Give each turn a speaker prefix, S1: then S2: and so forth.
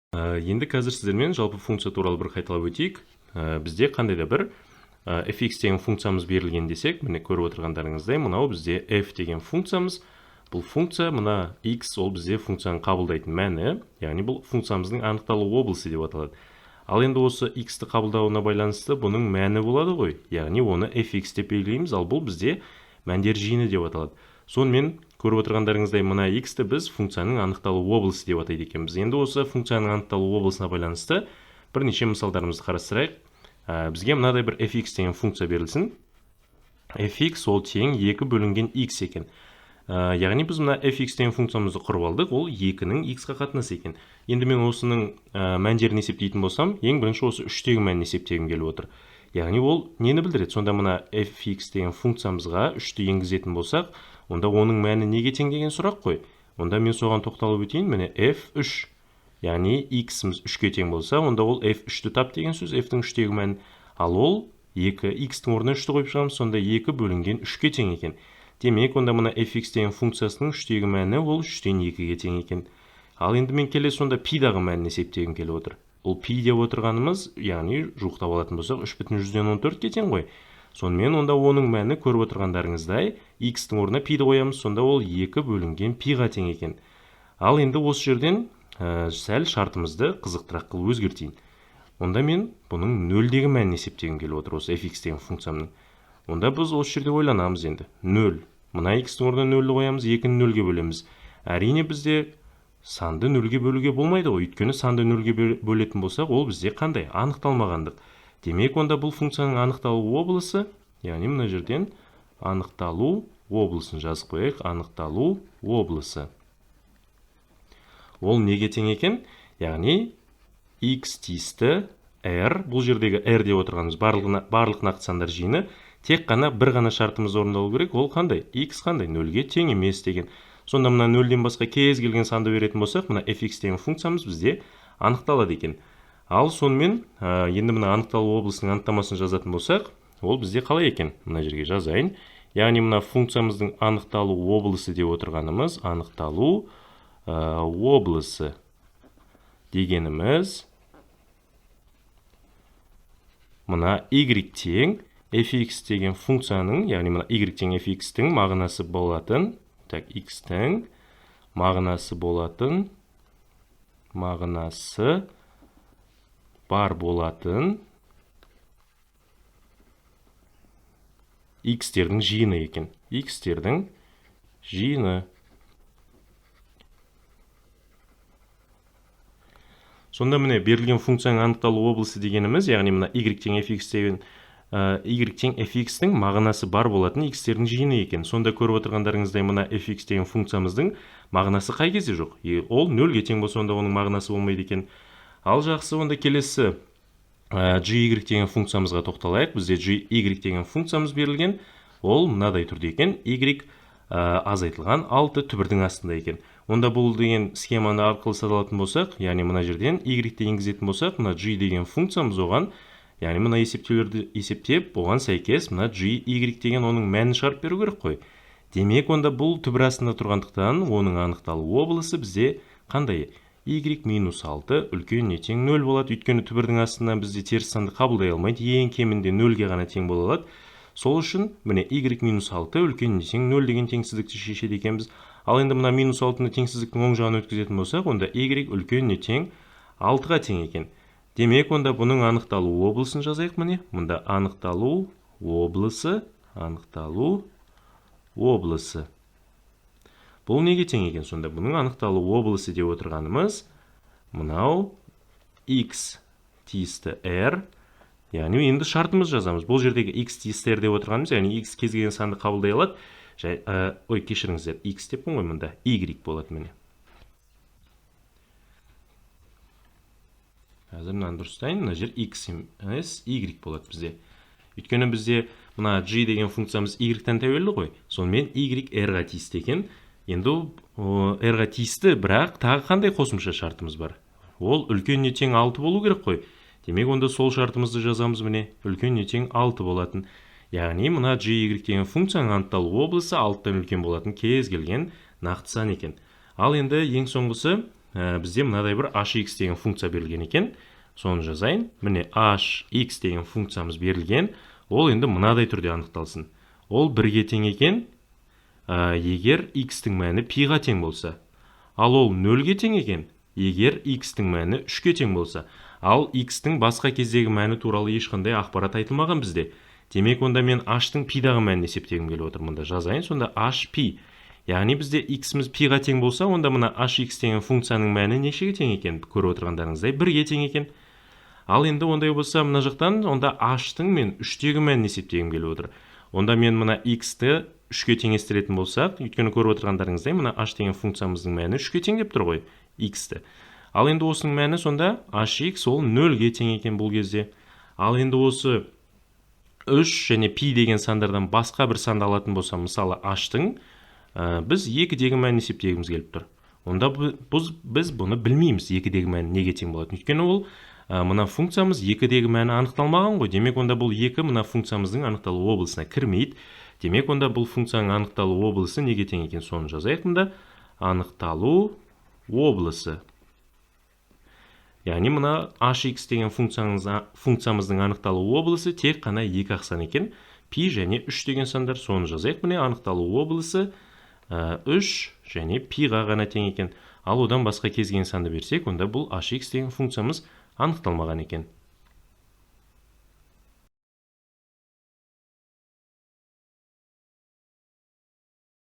S1: Енді қазір сіздермен жалпы функция туралы бір қайталап өтейік. Бізде қандай да бір fx деген функциямыз берілген десек, міне көріп отырғандарыңыздай, мынау бізде f деген функциямыз. Бұл функция мына x, ол бізде функцияның қабылдайтын мәні, яғни бұл функциямыздың анықталу облысы деп аталады. Ал енді осы x-ті қабылдауына байланысты бұның мәні болады ғой, яғни оны fx деп белгілейміз, ал бұл бізде мәндер жиыны деп аталады. Сонымен көріп отырғандарыңыздай, мына x-ті біз функцияның анықталу облысы деп атайды екенбіз. Енді осы функцияның анықталу облысына байланысты бірнеше мысалдарымызды қарастырайық. Бізге мынадай бір fx деген функция берілсін. Fx ол тең 2 бөлінген x екен. Яғни біз мына fx деген функциямызды құрып алдық, ол 2-нің x-қа қатынасы екен. Енді мен осының мәндерін есептейтін болсам, ең бірінші осы 3-тегі мәнін есептегім келіп отыр. Яғни ол нені білдіреді? Сонда мына fx деген функциямызға 3-ті енгізетін болсақ, онда оның мәні неге тең деген сұрақ қой. Онда мен соған тоқталып өтейін. Міне f3, яғни x-іміз 3-ке тең болса, онда ол f3-ті тап деген сөз, f-тің 3-тегі мәні. Ал ол 2, x-тің орнына 3-ті қойып шығамыз, сонда 2 бөлінген 3-ке тең екен. Демек, онда мына fx деген функциясының 3-тегі мәні ол 3-тен 2-ге тең екен. Ал енді мен келесі сонда пи-дағы мәнін есептегім келіп отыр. Бұл пи деп отырғанымыз, яғни жуықтап алатын болсақ, 3,14-ке тең ғой. Сонымен онда оның мәні көріп отырғандарыңыздай, x-тің орнына пиді қоямыз, сонда ол 2 бөлінген пиға тең екен. Ал енді осы жерден сәл шартымызды қызықтырақ қылып өзгертейін. Онда мен бұның нөлдегі мәнін есептегім келіп отыр, осы fx деген функциямның. Онда біз осы жерде ойланамыз енді. 0. Мына x-тің орнына нөлді қоямыз, 2-ні нөлге бөлеміз. Әрине бізде санды нөлге бөлуге болмайды ғой, өйткені санды нөлге бөлетін болсақ, ол бізде қандай? Анықталмағандық. Демек, онда бұл функцияның анықталу облысы, яғни мына жерден анықталу облысын жазып қояйық, анықталу облысы. Ол неге тең екен? Яғни x тиісті r, бұл жердегі r деп отырғанымыз барлық нақты сандар жиыны, тек қана бір ғана шартымыз орындалу керек, ол қандай? X қандай? Нөлге тең емес деген. Сонда мына нөлден басқа кез келген санды беретін болсақ, мына fx деген функциямыз бізде анықталады екен. Ал сонымен енді мына анықталу облысының анықтамасын жазатын болсақ, ол бізде қалай екен? Мына жерге жазайын. Яғни мына функциямыздың анықталу облысы деп отырғанымыз, анықталу облысы дегеніміз мына y тең fx деген функцияның, яғни мына y тең fx-тің мағынасы болатын, так, x-тің мағынасы болатын, мағынасы бар болатын x-тердің жиыны екен. X-тердің жиыны. Сонда міне берілген функцияның анықталу облысы дегеніміз, яғни мына y тең fx деген y тең fx-тің мағынасы бар болатын x-тердің жиыны екен. Сонда көріп отырғандарыңыздай, мына fx деген функциямыздың мағынасы қай кезде жоқ? Ол нөлге тең болса, онда оның мағынасы болмайды екен. Ал жақсы, онда келесі gy деген функциямызға тоқталайық. Бізде gy деген функциямыз берілген, ол мынадай түрде екен. Y азайтылған 6 түбірдің астында екен. Онда бұл деген схеманы арқылы сызалатын болсақ, яғни мына жерден y-ті енгізетін болсақ, мына g деген функциямыз оған, яғни мына есептеулерді есептеп, оған сәйкес мына g y деген оның мәнін шығарып беру керек қой. Демек, онда бұл түбір астында тұрғандықтан, оның анықталу облысы бізде қандай? Y минус 6 үлкен не тең 0 болады. Өйткені түбірдің астынан бізде теріс санды қабылдай алмайды, ең кемінде 0-ге ғана тең бола алады. Сол үшін міне y минус 6 үлкен не тең 0 деген теңсіздікті шешеді екенбіз. Ал енді мына минус 6-ны теңсіздіктің оң жағына өткізетін болсақ, онда y үлкен не тең 6-ға тең екен. Демек, онда бұның анықталу облысын жазайық. Міне, мұнда анықталу облысы, анықталу облысы. Бұл неге тең екен сонда? Бұның анықталу облысы деп отырғанымыз мынау x тиісті r, яғни енді шартымыз жазамыз. Бұл жердегі x тиісті r деп отырғанымыз, яғни x кез келген санды қабылдай алады. Ой, кешіріңіздер, x деппін ғой, мұнда y болады міне. Қазір мынаны дұрыстайын, мына жер x емес, y болады бізде. Өйткені бізде мына g деген функциямыз y-тен тәуелді ғой. Сонымен y r-ға тиісті екен. Енді r-ға тиісті, бірақ тағы қандай қосымша шартымыз бар? Ол үлкен не тең 6 болу керек қой. Демек, онда сол шартымызды жазамыз міне, үлкен не тең 6 болатын. Яғни мына g y деген функцияның анықталу облысы 6-тан үлкен болатын кез келген нақты сан екен. Ал енді ең соңғысы Бізде мынадай бір hx деген функция берілген екен, соны жазайын. Міне, hx деген функциямыз берілген. Ол енді мынадай түрде анықталсын: ол бірге тең екен, егер x-тің мәні пиға тең болса, ал ол нөлге тең екен, егер x-тің мәні үшке тең болса. Ал x-тің басқа кездегі мәні туралы ешқандай ақпарат айтылмаған бізде. Демек, онда мен h-тың пидағы мәнін есептегім келіп отыр. Мұнда жазайын сонда h пи, яғни бізде x-іміз пиға тең болса, онда мына hx деген функцияның мәні нешеге тең екен? Көріп отырғандарыңыздай, бірге тең екен. Ал енді ондай болса, мына жақтан онда h-тың мен үштегі мәнін есептегім келіп отыр. Онда мен мына x-ті үшке теңестіретін болсақ, өйткені көріп отырғандарыңыздай, мына h деген функциямыздың мәні үшке тең деп тұр ғой x-ті. Ал енді осының мәні сонда hx ол нөлге тең екен бұл кезде. Ал енді осы үш және пи деген сандардан басқа бір санды алатын болсам, мысалы, h-тың біз екідегі мәнін есептегіміз келіп тұр. Онда біз бұны білмейміз, екідегі мәні неге тең болатынын, өйткені ол мына функциямыз екідегі мәні анықталмаған ғой. Демек, онда бұл екі мына функциямыздың анықталу облысына кірмейді. Демек, онда бұл функцияның анықталу облысы неге тең екен, соны жазайық мында. Анықталу облысы, яғни мына hx деген функциямыздың анықталу облысы тек қана екі ақ сан екен, пи және үш деген сандар. Соны жазайық. Міне, анықталу облысы үш және пиға ғана тең екен. Ал одан басқа кез келген санды берсек, онда бұл hx деген функциямыз анықталмаған екен.